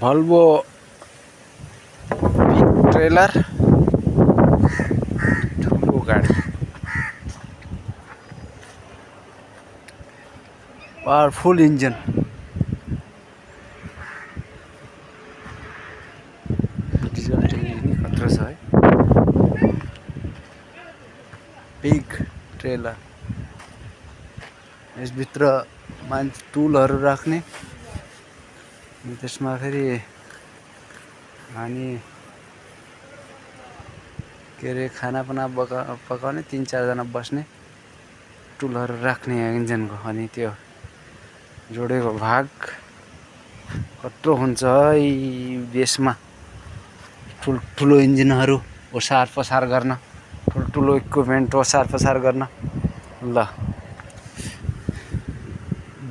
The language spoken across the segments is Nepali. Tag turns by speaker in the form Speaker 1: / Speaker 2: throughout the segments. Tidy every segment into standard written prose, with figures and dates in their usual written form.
Speaker 1: भल्भो बिग ट्रेलर ठुलो गाडी पावरफुल इन्जिन डिजल ट्याङ्की खतरा छ है बिग ट्रेलर यसभित्र मान्छे टुलहरू राख्ने त्यसमा फेरि हामी के अरे खाना पकाउने 3-4 जना बस्ने टुलहरू राख्ने इन्जिनको अनि त्यो जोडेको भाग कत्रो हुन्छ है बेसमा ठुलो इन्जिनहरू ओसार पसार गर्न ठुलो इक्विपमेन्ट ओसार पसार गर्न ल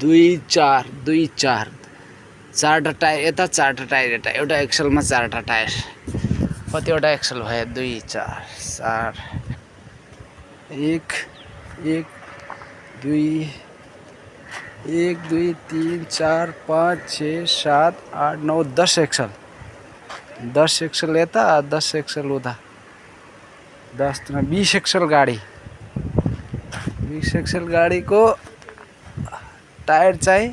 Speaker 1: 2-4 चारवटा टायर यता 4वटा टायर यता एउटा एक्सलमा 4वटा टायर कतिवटा एक्सल भयो 2-4 1 2 3 4 5 6 7 8 9 10 एक्सल 10 एक्सल यता 10 एक्सल उता 20 एक्सल गाडी 20 एक्सल गाडीको टायर चाहिँ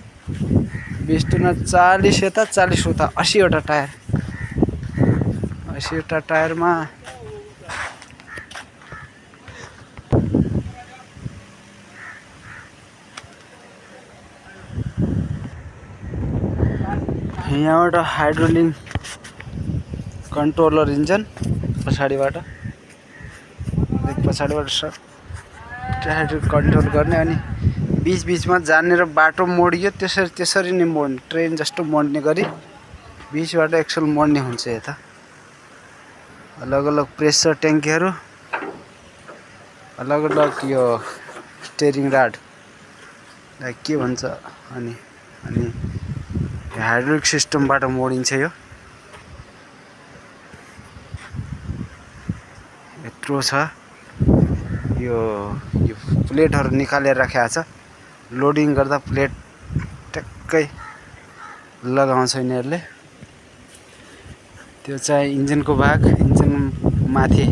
Speaker 1: 20-40 यता 40 उता 80वटा टायर 80वटा टायरमा यहाँबाट हाइड्रोलिक कन्ट्रोलर इन्जिन पछाडिबाट हाइड्रोलिक कन्ट्रोल गर्ने अनि बीचमा जाने र बाटो मोडियो त्यसरी नै मोड्ने ट्रेन जस्तो मोड्ने गरी बीचबाट एक्सल मोड्ने हुन्छ यता अलग अलग प्रेसर ट्याङ्कीहरू अलग अलग यो स्टेरिङ राड के भन्छ अनि हाइड्रोलिक सिस्टमबाट मोडिन्छ यो यत्रो छ यो प्लेटहरू निकालेर राखेको छ लोडिङ गर्दा प्लेट टक्कै लगाउँछ यिनीहरूले त्यो चाहिँ इन्जिनको भाग इन्जिन माथि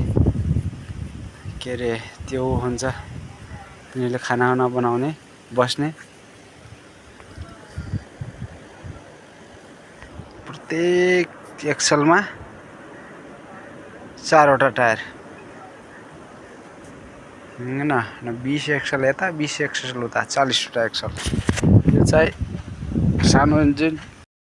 Speaker 1: के अरे त्यो हुन्छ यिनीहरूले खाना बनाउने बस्ने प्रत्येक एक्सलमा 4वटा टायर हैन 20 एक्सल यता 20 एक्सल उता 40वटा एक्सल यो चाहिँ सानो इन्जिन